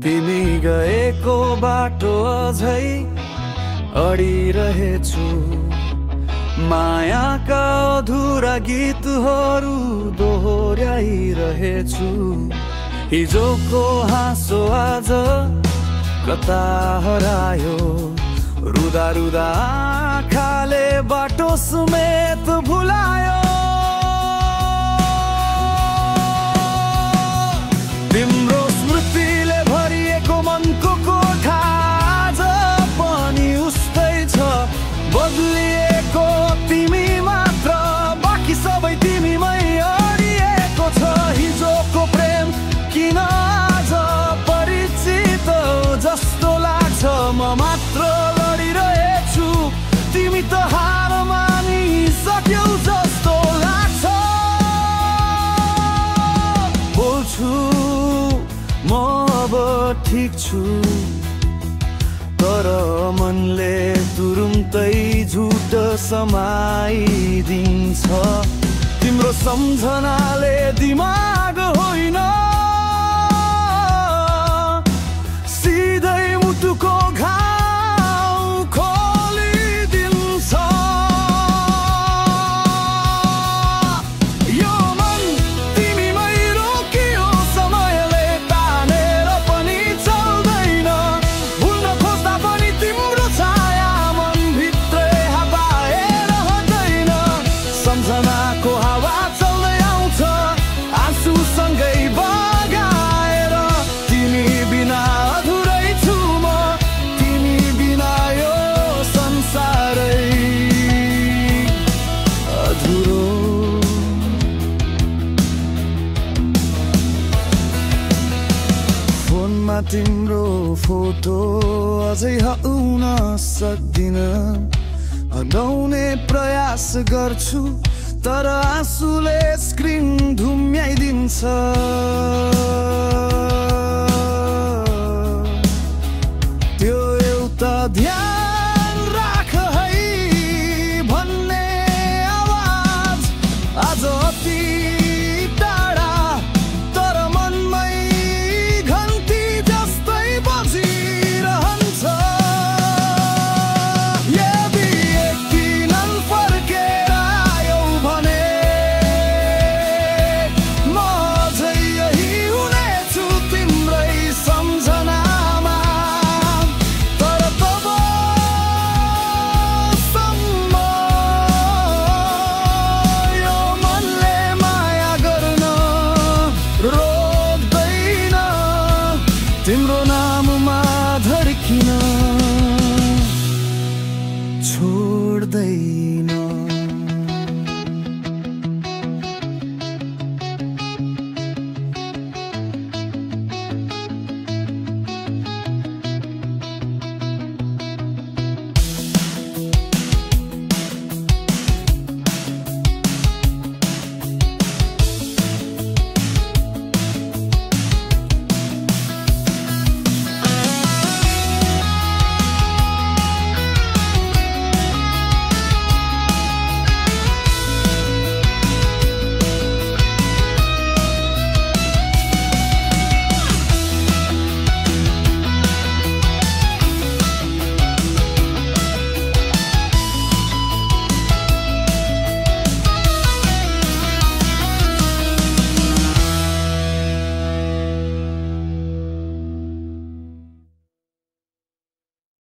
तिमी गएको बाटो अझै अडिरहेछु, मायाका अधुरा गीतहरू दोहोर्याइरहेछु। हिजोको हाँसो आज कता हरायो, रुदा रुदा आँखाले बाटो समेत भुलायो। तिम्रो स्मृतिले भरिएको मनको कोठा आज पनि उस्तै छ, बदलिएको तिमी मात्र, बाँकी सबै तिमीमै अडिएको छ। हिजोको प्रेम किन आज परिचित जस्तो लाग्छ, म मात्र लडिरहेछु, तिमी त हार मानिसक्यौ जस्तो लाग्छ। बोल्छु म अब ठिक छु, तर मनले तुरुन्तै झुट समाइदिन्छ। तिम्रो सम्झनाले दिमाग होइन, सिधै मुटुको घाउ खोलिदिन्छ। यो मन तिमीमै रोकियो, समयले तानेर पनि चल्दैन, भुल्न खोज्दा पनि तिम्रो छाया मनभित्रै हपाएर हट्दैन। सम्झनाको हावा चल्दै आउँछ, आँसुसँगै बगाएर, तिमी बिना अधुरै छु म, तिमी बिना यो संसारै अधुरो। फोनमा तिम्रो फोटो अझै हटाउन सक्दिन, हटाउने प्रयास गर्छु, तर आँसुले स्क्रिन धुम्याइदिन्छ। त्यो एउटा ध्यान राख है भन्ने आवाज आज अति टाढा, तर मनमै घन्टी जस्तै बजिरहन्छ। यदि एक दिन फर्केर आयौ भने म अझै यही हुनेछु तिम्रै सम्झनामा, तर तबसम्म यो मनले माया गर्न रोक्दैन, तिम्रो नाममा धड्किन छोड्दैन।